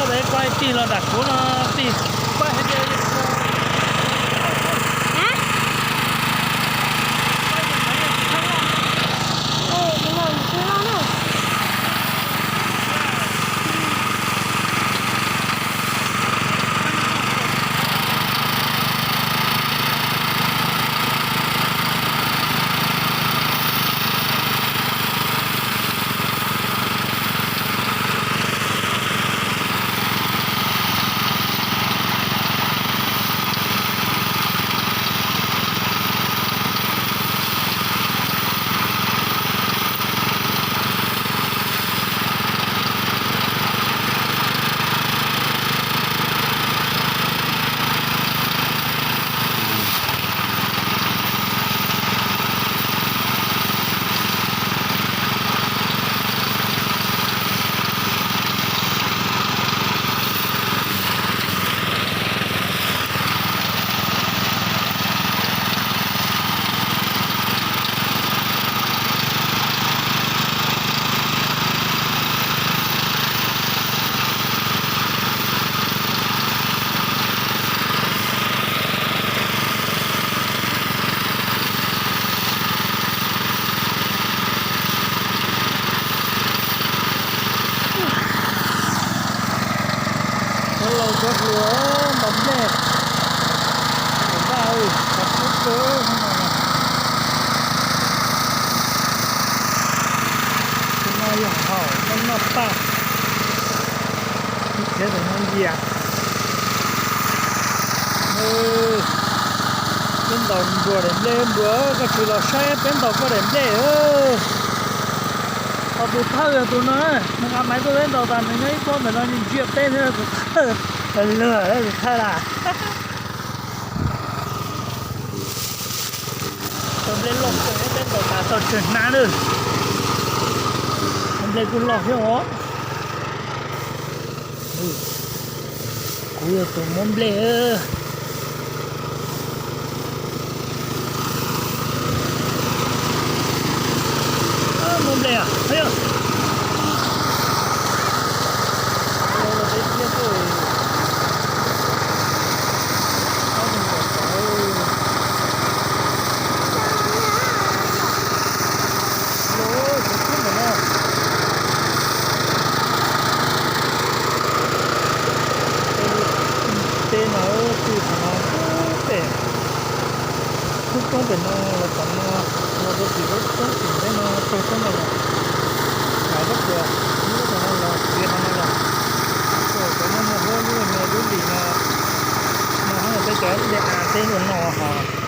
Peb kuaj tig los nram kuv no tig, kuaj hais tias Cov laus cov hluas ntaus nplej, vaj, qhov kub kawg no. Tus no yog haum noj noj paj, khiav tus no nyiam. Peb ntaus nplua daim nplej npua, koj tsis los saib peb ntaus koj daim nplej. Ho tus thawj yog tus no, nws nqa maiv tuaj peb ntaus tas nws nyob ib pob ntawm no ntsia peb thiab tus thawj, luag tus thawj las. Tau nplej loj kawg, peb ntaus tas tau tsawg hnab lawm. Nplej kuj loj thiab os. Kuv yog tus muab nplej. Muab nplej a, yog los peb thiab. Los cov kub ntawm no. Tej no twb qhov no pem, lub roob pem no los tom no, los rau tim lub roob tim peb no taug roob no los, lub roob no los txiav qhov no los, cov no muaj huab lub no lub lim no, no peb cov dej av peb ua noj hos.